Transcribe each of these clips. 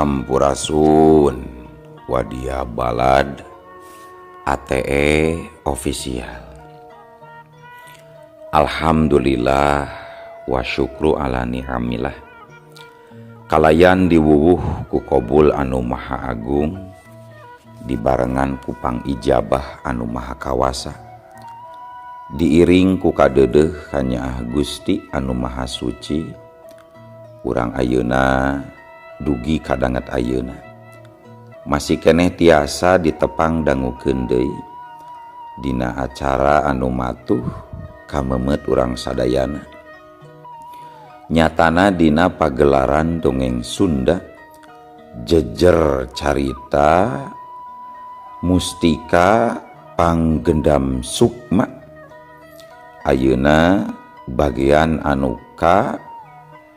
Sampurasun Wadia Balad ATE Official. Alhamdulillah wa syukru ala ni'amillah. Kalayan diwuwuh ku kobul anu maha agung, dibarengan ku pangijabah anu maha kawasa, diiring ku kadeudeuh kanyaah Gusti anu maha suci. Urang ayeuna dugi kadanget ayeuna masih keneh tiasa ditepang dangukeun deui dina acara anu matuh kamemet urang sadayana, nyatana dina pagelaran dongeng Sunda jejer carita Mustika Panggendam Sukma. Ayeuna bagian anu ka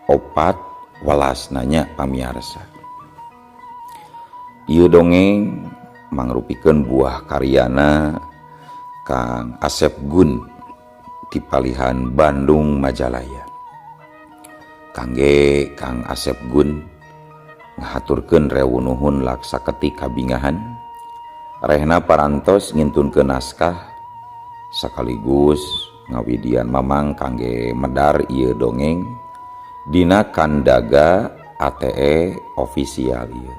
4 welasnanya pamiarsa. Ieu dongeng mangrupikeun buah karyana Kang Asep Gun di palihan Bandung Majalaya. Kangge Kang Asep Gun ngahaturkeun rewu nuhun laksa ketik kabingahan rehna parantos ngintunkeun naskah sekaligus ngawidian mamang kangge medar ieu dongeng dina kandaga ATE Official ieu.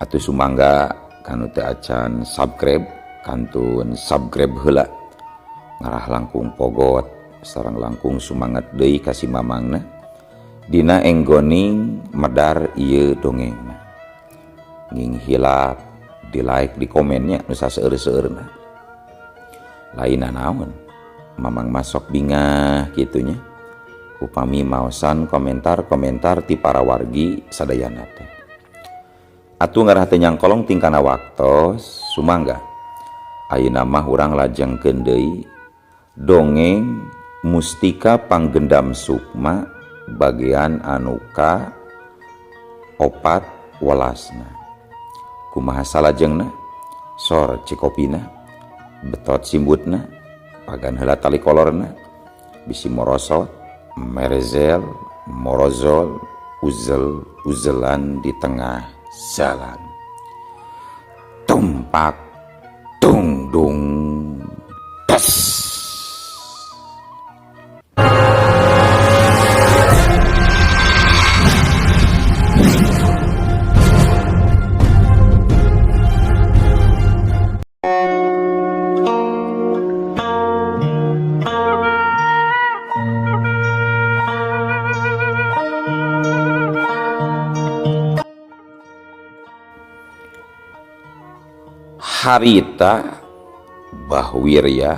Atuh sumangga kanu teu acan subscribe kantun subscribe heula, ngarah langkung pogot sareng langkung sumanget deui ka si mamangna dina enggoning medar ieu dongengna. Nging hilap di like di komennya nu saseueur-seueurna. Lain naon mamang masok bingah kitunya upami maosan komentar-komentar ti para wargi sadayana teh. Atuh ngarah teu nyangkolong tingkana waktos sumangga ayeuna mah urang lajengkeun deui dongeng Mustika Panggendam Sukma bagian anu ka 4 welasna. Kumaha salajengna? Sor cikopina, betot simbutna, pagan heula tali kolorna, bisi morosot, merezel, morozol, uzel, uzelan di tengah jalan. Tumpak, tung dung, tes. Harita Bahwirya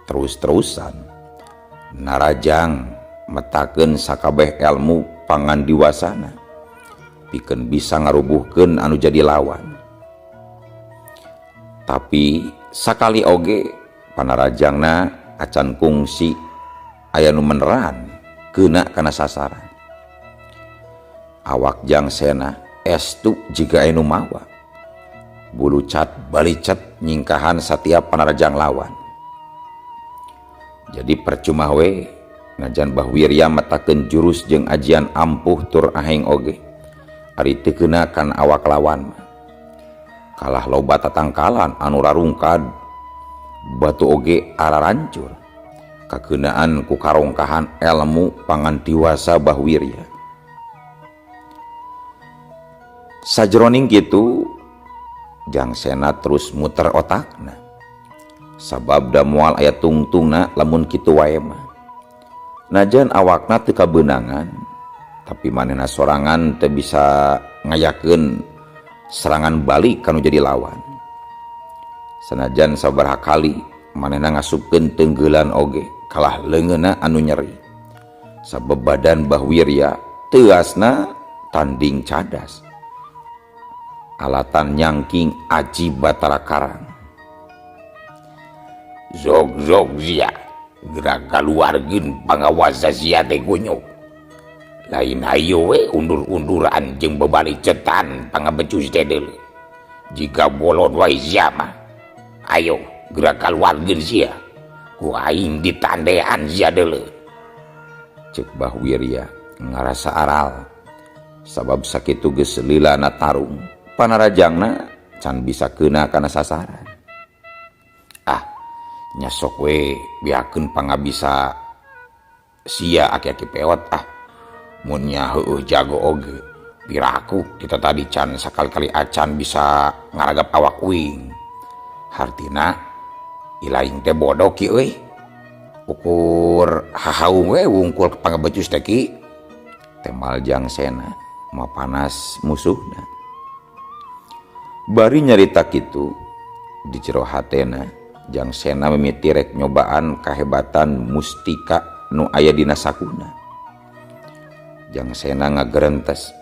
terus-terusan narajang metakeun sakabeh ilmu pangandiwasana pikeun bisa ngarubuhkeun anu jadi lawan. Tapi sakali oge panarajangna acan kungsi aya nu meneran keuna kana sasaran. Awak jang sena estu jiga anu mawa, bulu cat balicet nyingkahan setiap panarajang lawan. Jadi percuma we najan Bahwirya metakeun jurus jeung ajian ampuh tur aheng oge ari teu keuna kan awak lawan. Kalah loba tatangkalan anu rarungkad, batu oge ararancur kakeunaan ku karongkahan elmu pangantiwasa Bahwirya. Sajroning kitu jang sena terus muter otakna, sabab da moal aya tungtungna lamun kitu wae mah. Najan awakna teu kabeunangan, tapi manehna sorangan teu bisa ngayakeun serangan balik kanu jadi lawan. Sanajan sabaraha kali manehna ngasupkeun tenggelan oge kalah leungeunna anu nyeri, sabab badan Bahwirya teuasna tanding cadas alatan nyangking aji Batara Karang. Zog-zog sia gerak kaluarkeun pangawasa sia teh kunyuk. Lain hayo we undur-unduran jeung babalicetan pangabecus teh deuleu. Jika bolon wae sia mah. Ayo gerak kaluarkeun sia. Ku aing ditandean sia deuleu. Cek Bahwirya ngarasa aral. Sabab sakitu geus lilana tarung, panarajangna can bisa keuna kana sasaran. Ah, nya sok we biakeun pangabisa sia aki-aki peot ah. Mun nya heueuh jago oge, piraku kita tadi can sakali-kali acan bisa ngaragap awak uing. Hartina ilaing teh bodoh ki euy. Ukur hahaung we wungkul pangabecus teh ki. Temal Jang Sena mapanas musuhna. Bari nyarita kitu di jero hatena Jang Sena mimiti rek nyobaan kahebatan mustika nu aya dina sakuna. Jang Sena ngagerentes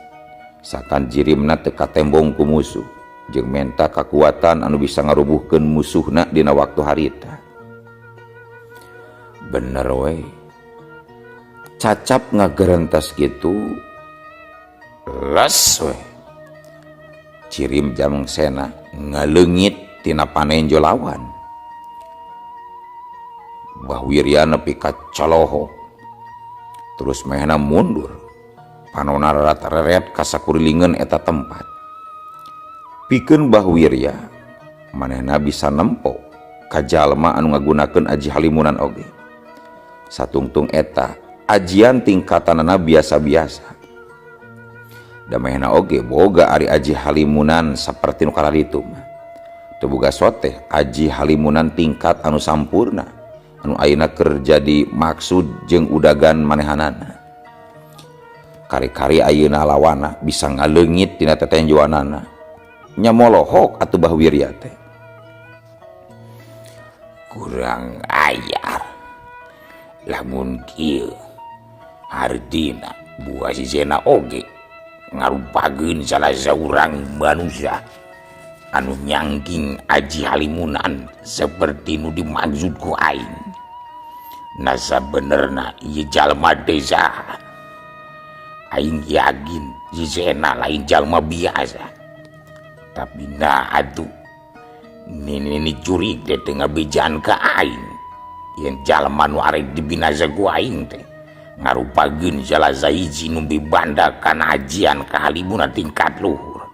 sakan jirimna teu katembong ku musuh jeung menta kakuatan anu bisa ngarubuhkeun musuhna dina waktu harita. Bener we. Cacap ngagerentes kitu les we. Cirim Jang Sena ngaleungit tina panenjo lawan. Bah Wirya nepi ka coloho. Terus mehna mundur. Panona reret ka sakurilingeun eta tempat. Pikeun Bah Wirya manehna bisa nempo ka jalma anu ngagunakeun aji halimunan oge. Satungtung eta ajian tingkatanana biasa-biasa. Da manehna oge boga ari aji halimunan saperti nu kararitu mah. Teu boga soteh aji halimunan tingkat anu sampurna anu ayeuna keur jadi maksud jeung udagan manehanana. Kari-kari ayeuna lawana bisa ngaleungit tina tetenjoanana. Nya molohok atuh Bah Wirya teh. Kurang ayar. Lamun kieu hartina buah si Sena oge ngarupakeun salah saurang manusia anu nyangking aji halimunan seperti nu dimaksud ku aing. Nasa benerna ieu jalma desa. Aing yakin si Sena lain jalma biasa. Tapi nah atuh nini jurig teh teu ngabejaan ka aing. Yen jalma nu arek dibinasa ku aing teh ngarupakeun salah sahiji nu mibanda kana ajian kahalimunan tingkat luhur.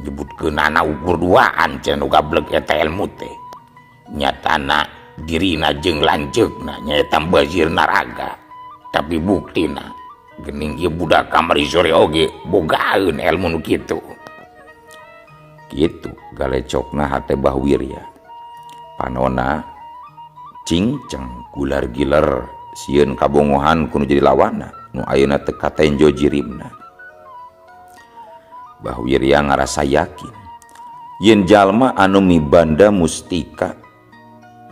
Nyebutkeunana ukur duaan cenah nu gablek eta ilmu teh. Nyatana dirina jeung lanceukna nyaeta Basir Naraga. Tapi buktina geuning ieu budak kamari sore oge bogaeun ilmu nu kitu. Kitu galecokna hate Bah Wirya. Panona cingceng gular giler sieun kabongohan ku nu jadi lawana nu ayeuna teu katenjo jirimna. Bah Wirya ngarasa yakin yen jalma anu mibanda mustika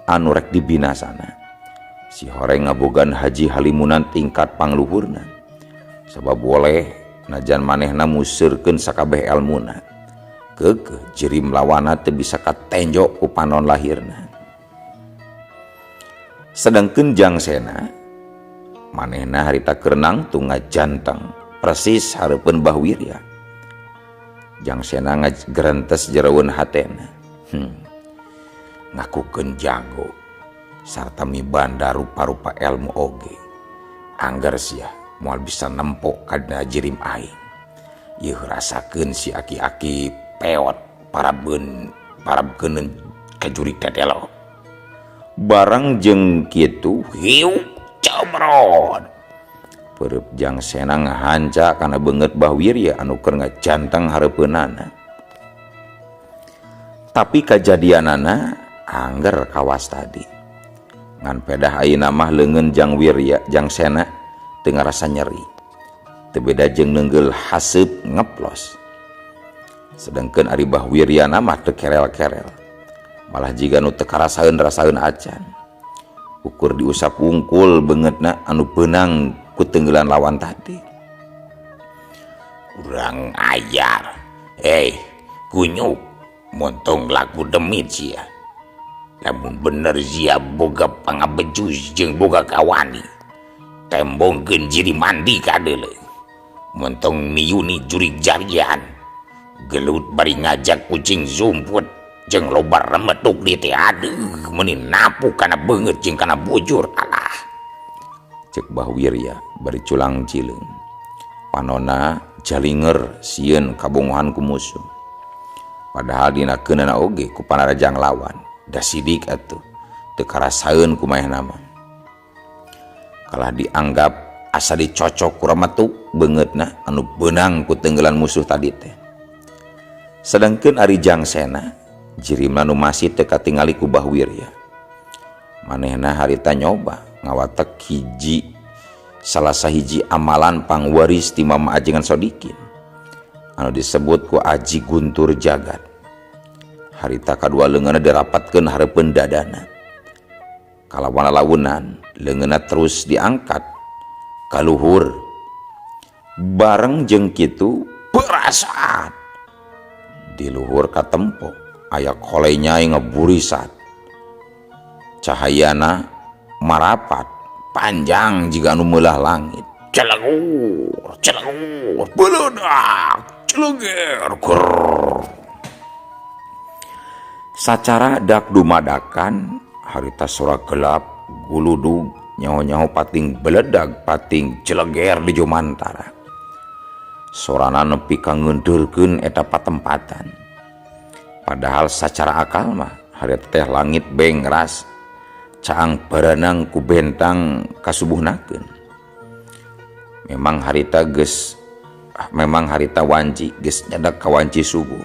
anu rek dibinasana si horeng ngabogan haji halimunan tingkat pangluhurna. Sabab boleh najan manehna museurkeun sakabeh elmuna. Keukeuh jirim lawana teu bisa katenjo ku panon lahirna. Sedangkeun Jang Sena manehna harita keur nangtung ngajanteng persis hareupeun Bah Wirya. Jang Sena ngagerentes jeroeun hatena. Ngakukeun jago sarta mibanda rupa-rupa ilmu oge. Angger sia moal bisa nempo kana jirim aing. Ieu rasakeun si aki-aki peot parabkeun kajurig tetelo. Barang jeung kitu hiu cemrot. Peureub Jang Sena ngahanca kana beungeut Bah Wirya anu keur ngajanteng hareupeunana. Tapi kajadianana angger kawas tadi. Ngan pedah ayeuna mah leungeun Jang Wirya Jang Sena teu ngarasa nyeri. Teu beda jeung neunggel haseup ngeplos. Sedangkeun ari Bah Wiryana mah teu kerel-kerel. Malah jiga nu teu karasaeun-rasaeun acan. Ukur diusap wungkul beungeutna anu beunang ku tenggelan lawan tadi. Kurang ajar. Kunyuk montong laku demit sia. Lamun bener sia boga pangabejus jeung boga kawani. Tembongkeun jiri mandi kadeuleu. Montong miyuni jurig jarian. Gelut bari ngajak kucing sumput jeung loba remetuk di teh aduh meuni napu kana beungeut jeung kana bujur alah. Cek Bah Wirya bari culang cileung. Panona Jalinger sieun kabongohan ku musuh. Padahal dina keunana oge ku panarajang lawan da sidik atuh teu karasaeun ku manehna mah. Kalah dianggap asa dicocok ku remetuk beungeutna anu beunang ku teunggelan musuh tadi teh. Sedangkeun ari Jangsena jirimna nu masih teu katingali ku Bah Wirya. Manehna harita nyoba ngawatek hiji salah sahiji amalan pangwaris ti Mama Ajengan Sodikin anu disebut ku Aji Guntur Jagat. Harita kadua leungeunna dirapatkeun hareupeun dadana. Kalawan lalaunan leungeunna terus diangkat ka luhur. Bareng jeung kitu berasat di luhur katempo aya kolai nyai ngeburisat. Cahayana marapat panjang jiga anu meulah langit. Celegur, celegur, beledak, celeger, grrrr. Sacara dak dumadakan harita sora gelap guludug nyaho-nyaho pating beledag pating celeger di jumantara. Sorana nepi ka ngeundeurkeun eta patempatan. Padahal sacara akal mah harita teh langit bengras caang baranang ku bentang kasubuhnakeun. Memang harita geus memang harita wanci geus nyadak ka wanci subuh.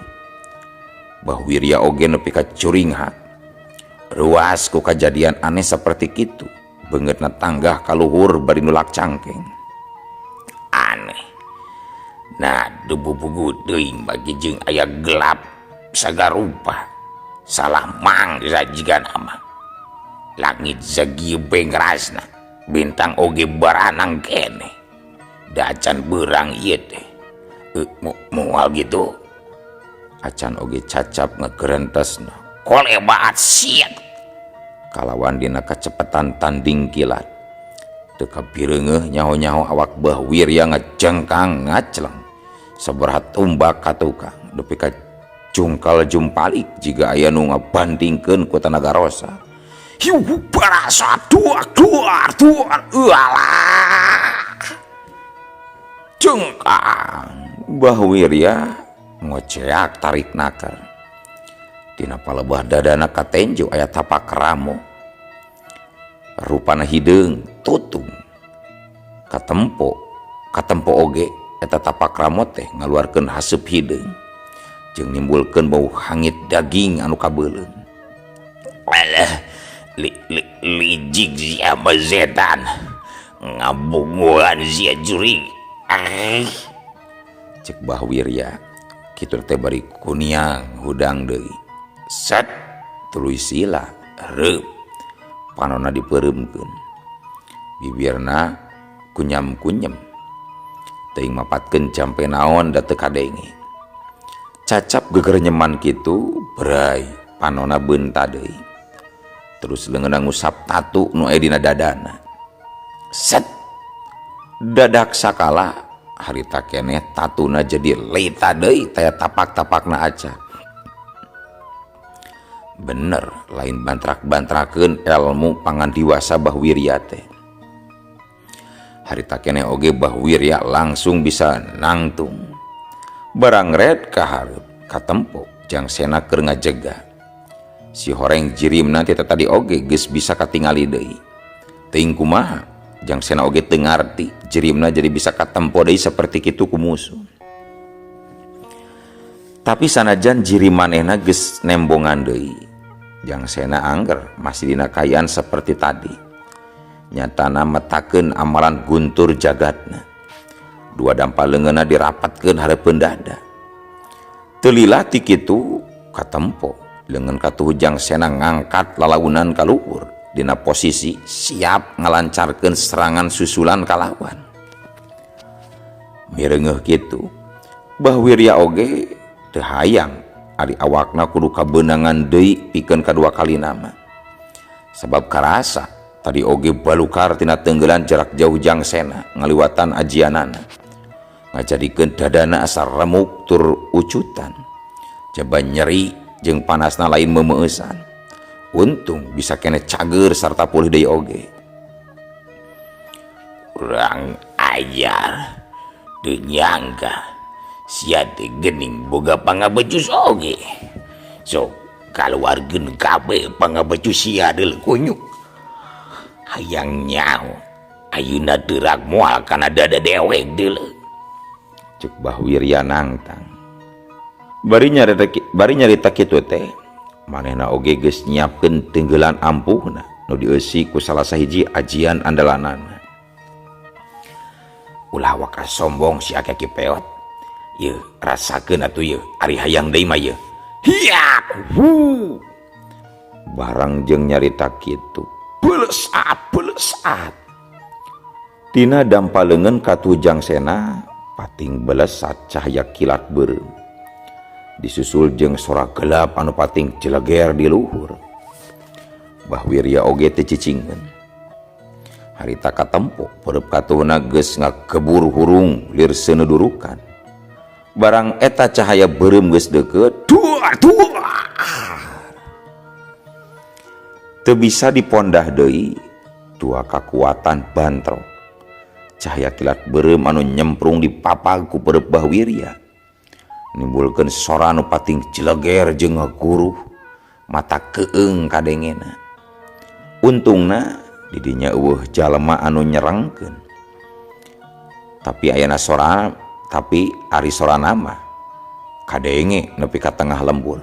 Bah Wirya oge nepi ka curinghak. Ruas ku kajadian aneh seperti kitu. Beungeutna tanggah ka luhur bari nulak cangkeng. Aneh. Nah, dububugu teuing bagi jeung aya gelap sagarupa. Salah mangsa jigana mah. Langit sakieu bengrasna, bintang oge baranang keneh. Da acan beurang ieu teh. Moal gitu. Acan oge cacap ngegerentesna. Kolebaat siat. Kalawan dina kacepetan tanding kilat. Teu kabireungeuh nyaho-nyaho awak Bah Wirya ngejengkang ngacleng. Sabaraha tumbak ka tukang nepi ka jungkal jumpalik jiga aya nu ngabandingkeun ku tanaga rosa. Hiu barasa duak duar duar alah. Jengkang Bah Wirya ngoceak tarik naker. Dina palebah dadana katenjo aya tapak ramo. Rupana hideung tutung. Katempo, katempo oge eta tapak ramo teh ngaluarkeun haseup hideung jeung nimbulkeun bau hangit daging anu kabeuleum. Alah, li, li, lijik sia mah setan. Ngabunguan sia jurig. Ah. Cek Bah Wirya kitu teh bari kuniang hudang deui. Set tuluy sila reup panonna dipeureumkeun. Bibirna kunyam-kunyem. Teuing mapatkeun jampe naon da teu kadenge. Cacap gegerenyeman kitu berai panonna beunta deui. Terus leungeunna ngusap tatu nu aya dina dadana. Set dadak sakala harita keneh tatuna jadi lita deui taya tapak-tapakna acan. Bener lain bantrak-bantrakeun ilmu pangandiwasa Bah Wirya teh. Harita keneh oge Bah Wirya langsung bisa nangtung. Barang red ka hareup katempo Jangsena keur ngajega. Si horeng jirimna ti tadi oge geus bisa katingali deui. Teuing kumaha Jangsena oge teu ngarti jirimna jadi bisa katempo deui saperti kitu ku musuh. Tapi sanajan jiri manehna geus nembongan deui, Jangsena angger masih dina kaayaan seperti tadi. Nyatana metakeun amalan guntur jagatna. Dua dampa leungeunna dirapatkeun hareupeun dada. Teu lila ti kitu katempo leungeun katuhu Jangsena ngangkat lalaunan ka luhur dina posisi siap ngalancarkeun serangan susulan ka lawan. Mireungeuh kitu, Bah Wirya oge teu hayang ari awakna kudu kabeunangan deui pikeun kadua kalina mah. Sabab karasa tadi oge balukar tina teunggelan jarak jauh Jangsena ngaliwatan ajianana. Ngajadikeun dadana asa remuk tur ucutan. Jaba nyeri jeung panasna lain meumeusan. Untung bisa keneh cager sarta pulih deui oge. Kurang ajar. Teu nyangka sia teh geuning boga pangabecus oge. Sok kaluarkeun kabeh pangabecus sia deuleu kunyuk. Hayang nyaho ayeuna teurak moal kana dada dewek deuleu. Cek Bah Wirya nangtang. Bari nyarita kitu teh manehna oge geus nyiapkeun tenggelan ampuhna nu dieusi ku salah sahiji ajian andalanana. Ulah waka sombong si Aki Peot. Yeuh rasakeun atuh yeuh ari hayang deui mah yeuh. Hiak hu. Barang jeung nyarita kitu belesat belesat. Tina dampa leungeun ka Jang Sena pating belesat cahaya kilat beureum. Disusul jeung sora gelap anu pating jeleger di luhur. Bah Wirya oge teu cicingeun. Harita katempo peureub katuhna geus ngagebur hurung lir seunudurukan. Barang eta cahaya beureum geus deukeut, dua dua. Teu bisa dipondah deui dua kakuatan bantrok. Cahaya kilat beureum anu nyemprung dipapag ku peureub Bah Wirya. Nimbulkeun sora anu pating jeleger jeung ngaguruh mata keung kadengena. Untungna didinya eueuh jalma anu nyerangkeun. Tapi ayana sora, tapi ari sorana mah kadenge nepi ka tengah lembur.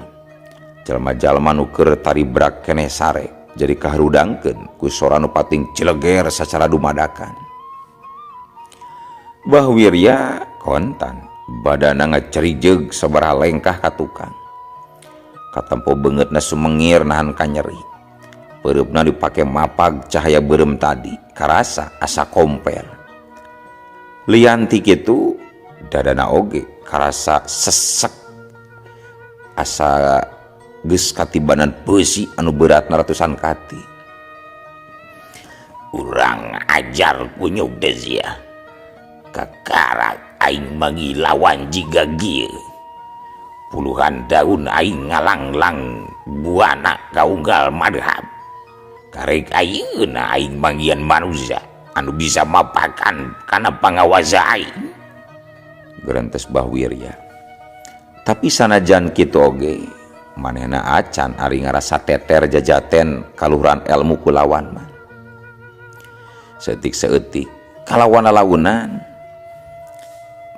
Jalma-jalma nu keur taribrak keneh sare jadi kaharudangkeun ku sora nu pating jeleger sacara dumadakan. Bah Wirya kontan badana ngacerijeg sabaraha lengkah ka tukang. Katempo beungeutna sumengir nahan kanyeri. Peureupna dipake mapag cahaya beureum tadi, karasa asa komper. Lian ti kitu dadana oge karasa sesek asa geus katibanan beusi anu beratna ratusan kati. Urang ajar kunyuk teh sia. Kakara aing mangi lawan jiga gieu. Puluhan daun aing ngalanglang buana kaunggal madhab. Karek ayeuna aing manggian manusia anu bisa mapakan kana pangawaza aing. Gerentes Bah Wirya. Tapi sanajan kitu oge manehna acan ari ngarasa teter jajaten kaluhuran ilmu kulawan mah. Setik seeutik kalawan launan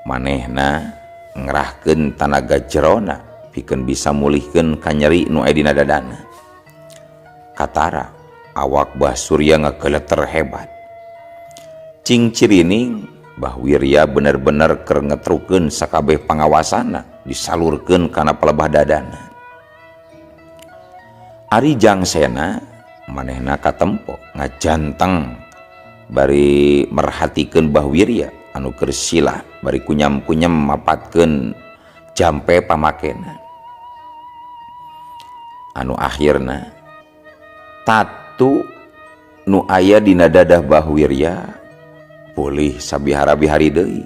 manehna ngerahkeun tanaga jerona pikeun bisa mulihkeun kanyeri nu aya dina dadana. Katara awak Bah Surya ngageleter hebat. Cing cirining Bah Wirya bener-bener keur ngetrukeun sakabeh pangawasana disalurkeun kana pelebah dadana. Ari Jang Sena manehna katempo ngajanteng bari merhatikeun Bah Wirya anu keur sila bari kunyam-kunyam mapatkeun jampe pamakena. Anu akhirna tatu nu aya dina dadah Bah Wirya pulih sabihara-bihari deui.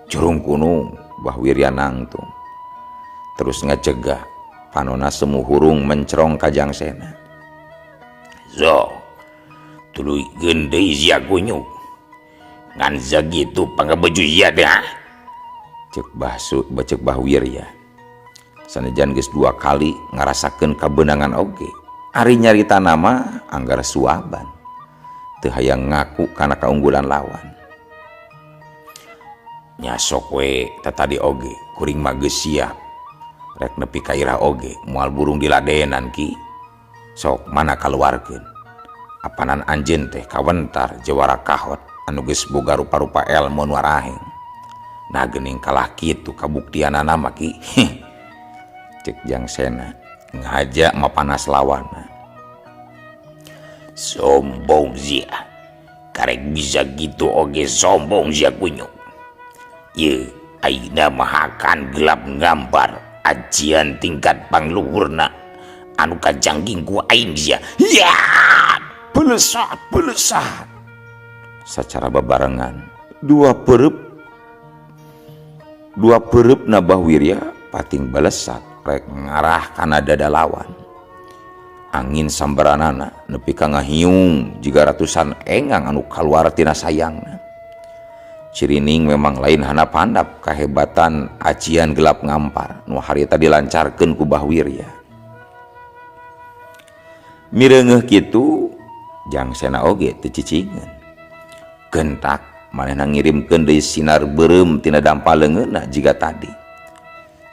Jurung kunung Bah Wirya nangtung terus ngajega panona semu hurung mencerong ka Jang Sena. Zo tuluy deui sia kunyuk. Ngan sakitu pangabeju sia teh. Cek Bah cek Bah Wirya. Sanajan geus dua kali ngarasakeun kabeunangan oge. Ari nyarita nama anggar suaban. Teu hayang ngaku kana kaunggulan lawan. Nya sok we tatadi oge kuring mah geus siap. Rek nepi ka irah oge moal burung diladenan ki. Sok mana kaluarkeun. Apanan anjeun teh kawentar jawara kahot anu geus boga rupa-rupa elmu nu araheng. Nah geuning kalah kitu kabuktianana mah ki. Cek Jang Sena ngaja mapanas lawanna. Sombong sia. Karek bisa gitu oge sombong sia kunyuk. Ye ayeuna mahakan gelap gambar ajian tingkat pangluhurna anu kajangging ku aing sia. Ya, belesat belesat. Sacara babarengan dua peureub na Bah Wirya pating belesat rek ngarah kana dada lawan. Angin sambaranana nepi ka ngahiung jiga ratusan engang anu kaluar tina sayangna. Cirining memang lain handap-handap kahebatan ajian gelap ngampar nu harita dilancarkeun ku Bah Wirya. Mireungeuh kitu Jang Sena oge teu cicingeun. Gentak manehna ngirimkeun deui sinar beureum tina dampa leungeunna jiga tadi.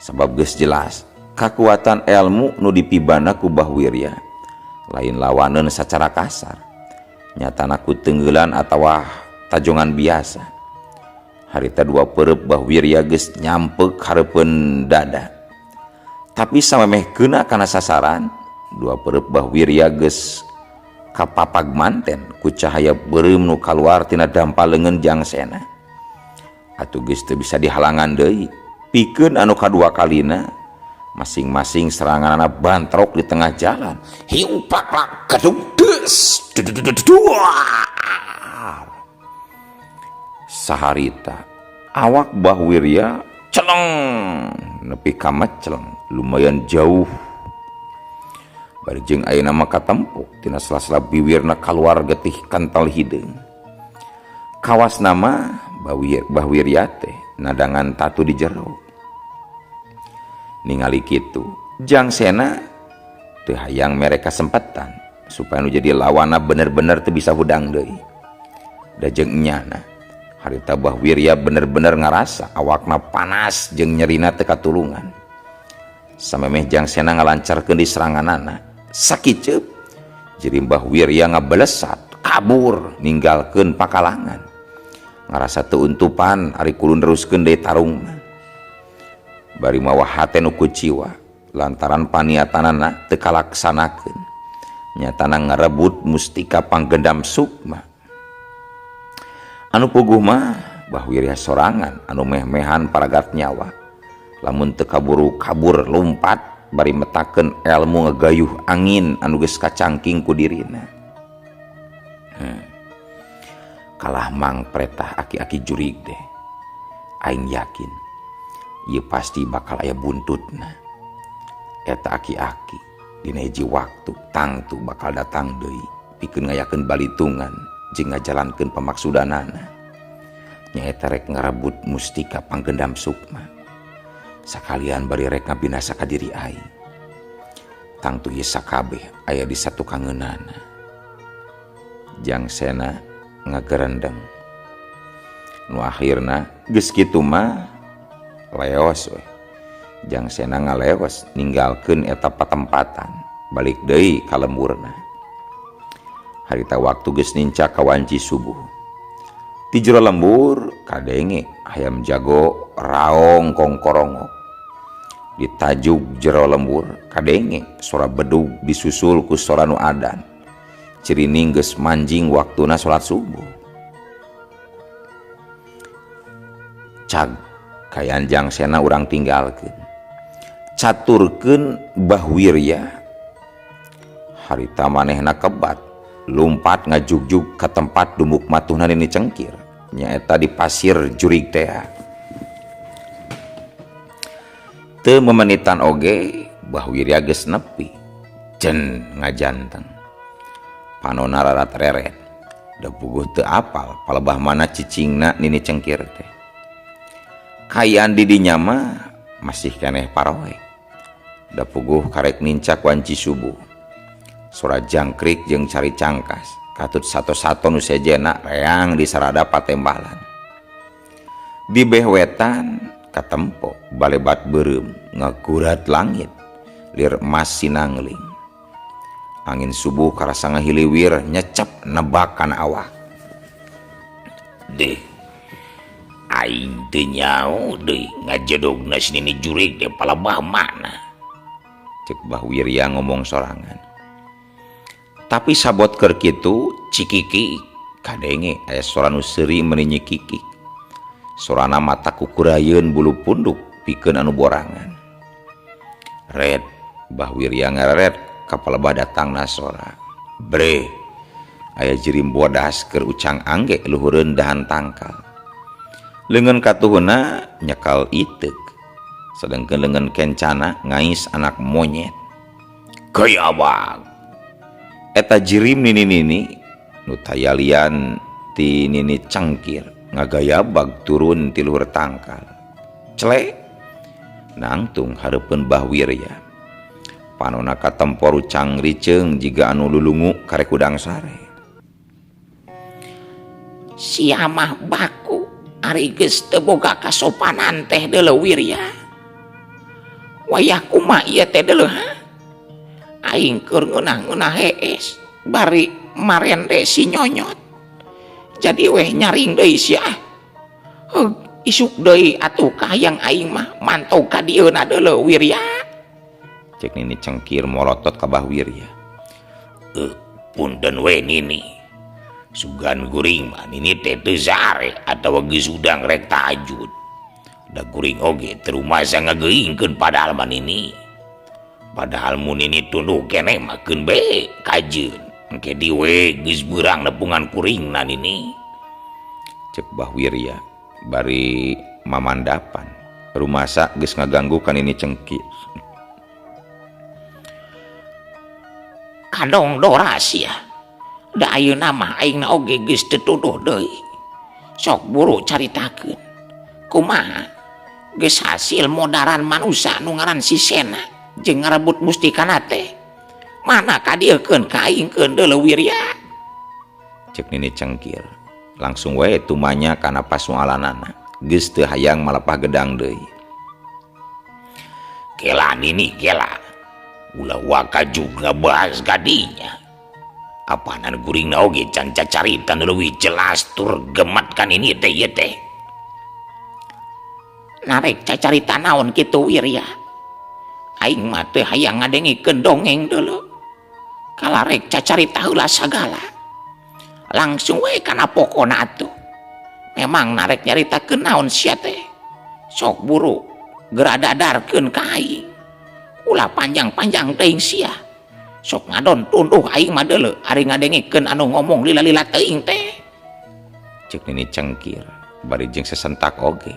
Sabab geus jelas kakuatan ilmu nu dipibana ku Bah Wirya lain lawaneun sacara kasar. Nyatana ku tenggelan atawa tajongan biasa. Harita dua perep Bah Wirya geus nyampek hareupeun dada. Tapi samemeh keuna kana sasaran, dua perep Bah Wirya geus kapapag manten ku cahaya beureum nu kaluar tina dampa leungeun Jang Sena. Atuh geus teu bisa dihalangan deui. Pikeun anu kadua kalina, masing-masing seranganana bantrok di tengah jalan. Hiu plak-plak kadung des. Saharita awak Bah Wirya celeng nepi ka meceleng lumayan jauh. Bari jeung ayeuna mah katempuk tina sela-sela biwirna kaluar getih kental hideung. Kawas nama Bah Wirya teh nadangan tatu di jero. Ningali kitu Jang Sena teu hayang mere kasempatan supaya nu jadi lawanna bener-bener teu bisa hudang deui. Da jeung enyana harita Bah Wirya bener-bener ngarasa awakna panas jeung nyerina teu katulungan. Samemeh Jang Sena ngalancarkeun di seranganana, sakiceup jirim Bah Wirya ngabelesat kabur ninggalkeun pakalangan. Ngarasa teu untupan ari kudu neruskeun deui tarungna. Bari mawa hate nu kuciwa lantaran paniatanana teu kalaksanakeun. Nyatana ngarebut mustika panggendam sukma. Anu puguh mah Bah Wirya sorangan anu meh-mehan paragat nyawa. Lamun teu kaburu kabur lumpat bari metakeun elmu ngegayuh angin anu geus kacangking ku dirina. Kalah mangpretah aki-aki jurig deh. Aing yakin ieu pasti bakal aya buntutna. Eta aki-aki dina hiji waktu tangtu bakal datang deui pikeun ngayakeun balitungan jeung ngajalankeun pamaksudanana. Nyaeta rek ngarebut mustika panggendam sukma. Sakalian bari rek ngabinasa ka diri aing. Tangtu ieu sakabeh aya di satukangeunana. Jang Sena ngagerendeng. Nu akhirna geus kitu mah leos we. Jang Sena ngaleos ninggalkeun eta patempatan, balik deui ka lemburna. Harita waktu geus nincak ka wanci subuh. Ti jero lembur kadenge hayam jago raong kongkorongok. Ditajuk jero lembur kadenge sora bedug disusul ku sora nu adan. Cirining geus manjing waktuna salat subuh. Cag kayan Jang Sena urang tinggalkeun. Caturkeun Bah Wirya. Harita manehna kebat lumpat ngajugjug ka tempat dumuk matuhna nini cengkir nyaeta di pasir jurig tea. Teu memenitan oge Bah Wirya geus nepi jen ngajanteng. Panona rarat reret da puguh teu apal palebah mana cicingna nini cengkir teh. Kaayaan di dinya mah masih keneh paroe. Da puguh karek nincak wanci subuh. Sora jangkrik jeung cari cangkas katut sato-sato nu sejena reang di sarada patembalan. Di beh wetan katempo balebat beureum ngagurat langit lir emas sinangling. Angin subuh karasa ngahiliwir nyecep nebak kana awak. Deh aing teu nyaho deui ngajedogna si nini jurig teh palebah mana. Cek Bah Wirya ngomong sorangan. Tapi sabot keur kitu cikiki kadenge aya sora nu seuri meuni nyikikik. Sorana mata kukurayeun bulu punduk pikeun anu borangan. Red Bah Wirya ngareret ka palebah datangna sora. Bre aya jirim bodas keur ucang angge luhureun dahan tangkal. Leungeun katuhuna nyekal iteuk. Sedengkeun leungeun kencana ngais anak monyet. Geuy abang. Eta jirim nini-nini nu tayalian ti nini cengkir Ngagayabag turun ti luhur tangkal. Clek nangtung hareupeun Bah Wirya. Panona katempo rucang riceung jiga anu lulungu karek hudang sare. Sia mah baku ari geus teu boga kasopanan teh deuleu Wirya. Wayah kumaha ieu teh deuleu ha? Aing keur ngeunah-ngeunah hees bari marende si Nyonyot. Jadi weh nyaring deui sia. Heug isuk deui atuh kahayang aing mah mantog ka dieuna deuleu Wirya. Cek Nini Cengkir molotot ka Bah Wirya. Punten we Nini. Sugan guring mah Nini teh teu sare atawa geus hudang rek tahajud. Da guring oge teu rumasa ngageuingkeun padahal mah Nini. Padahal mun Nini tunduh keneh mah keun bae kajeun. Engke diwe geus beurang nepungan kuringna Nini. Cek Bah Wirya bari mamandapan. Rumasa geus ngaganggu ka Nini Cengkir. Kadong dora sia. Da ayeuna mah aingna oge geus teu tuduh deui. Sok buru caritakeun. Kumaha geus hasil modaran manusa nu ngaran si Sena jeung ngarebut mustikana teh. Mana kadieukeun ka aing keun deuleu Wirya. Cek Nini Cengkir. Langsung we tumanya kana pasualanana. Geus teu hayang malapah gedang deui. Kela Nini kela. Ulah waka juga bahas kadinya. Apanan guring na oge can cacarita nu leuwih jelas tur gemat kan ini teh ieu teh. Narek cacarita naon kitu Wirya. Aing mah teu hayang ngadengikeun dongeng deuleu. Kalarek cacarita heula sagala. Langsung we kana pokona atuh. Memang narek nyaritakeun naon sia teh. Sok buru geura dadarkeun ka aing. Ulah panjang-panjang teuing sia. Sok ngadon tunduh aing mah deuleu ari ngadengikeun anu ngomong lila-lila teuing teh. Cek Nini Cengkir bari jeung sesentak oge.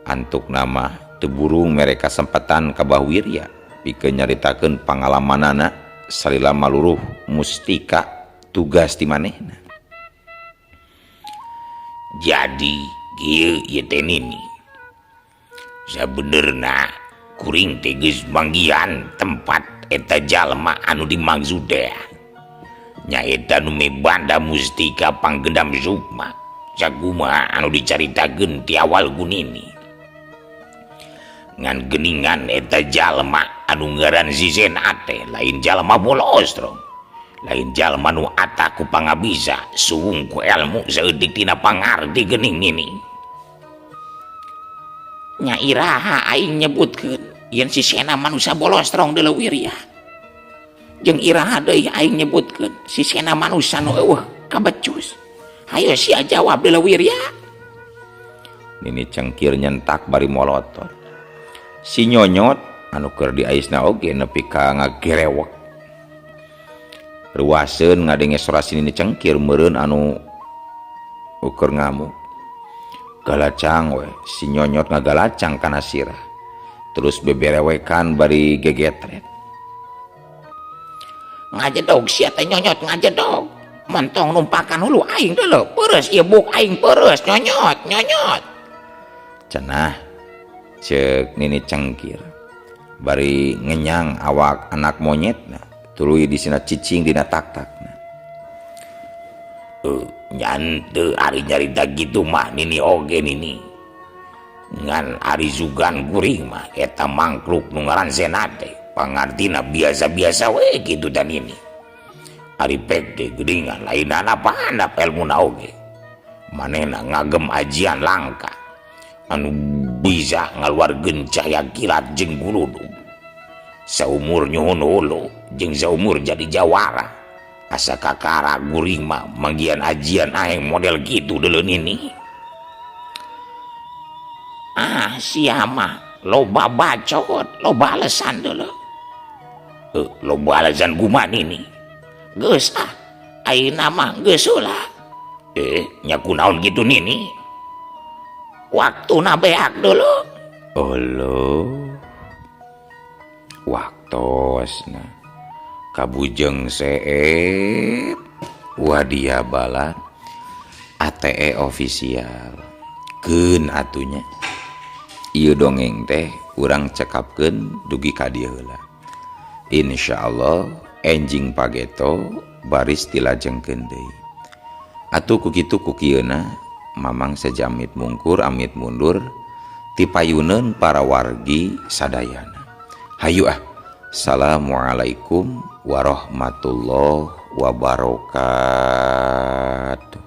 Antuk nama teu burung mere kasempatan ka Bah Wirya pikeun nyaritakeun pangalamanana salila maluruh mustika tugas ti manehna. Jadi kieu ieu teh Nini. Sabenerna kuring teh geus manggihan tempat eta jalma anu dimaksud teh. Nyaeta nu mibanda mustika panggendam sukma. Sakumaha anu dicaritakeun ti awal ku Nini. Ngan geningan eta jalma anu ngaran si Sena teh lain jalma bolostrong. Lain jalma nu ata ku pangabisa, suwung ku elmu saeutik tina pangarti geuning Nini. Nya iraha aing nyebutkeun yen si Sena manusa bolostrong deuleu Wirya. Jeung iraha deui aing nyebutkeun si Sena manusa nu eueuh kabecus. Hayo sia jawab deuleu Wirya. Nini Cengkir nyentak bari molotot. Si Nyonyot anu keur diaisna oge nepi ka ngagerewek. Ruaseun ngadenge sora si Nini Cengkir meureun anu ukur ngamuk. Galacang we, si Nyonyot ngagalacang kana sirah. Terus beberewekan bari gegetret. Ngajedog sia teh Nyonyot ngajedog. Mentong numpakan hulu aing deuleu, peures ieu buk aing peures Nyonyot, Nyonyot. Cenah ceuk Nini Cengkir. Bari ngenyang awak anak monyetna, tuluy disina cicing dina tak-takna. Nyante ari nyarita kitu mah Nini oge Nini. Ngan ari sugan kuring mah eta mangkluk nu ngaran Sena teh pangartina biasa-biasa we kitu da Nini. Ari pek teh geuningan lain handap-handap elmuna oge. Manehna ngagem ajian langka anu bisa ngaluarkeun cahaya kilat jeung guludug. Saumur nyuhun hulu jeung saumur jadi jawara. Asa kakara guring mah manggihan ajian aing model kitu deuleu Nini. Ah sia mah loba bacot, loba alasan deuleu. Loba alasan kumaha Nini? Geus ah, ayeuna mah geus ulah. Nya kunaon kitu Nini? Waktuna beak deuleu. Olo. Waktosna kabujeng seep wadia bala. Atuh KTE official. Keun atuh nya. Ieu dongeng teh urang cekapkeun dugi ka dieu heula. Insyaallah enjing pageto baris dilajengkeun deui. Atuh ku kitu ku kieuna Mamang sejamit mungkur amit mundur tipayuneun para wargi sadayana. Hayu ah. Assalamualaikum warahmatullahi wabarakatuh.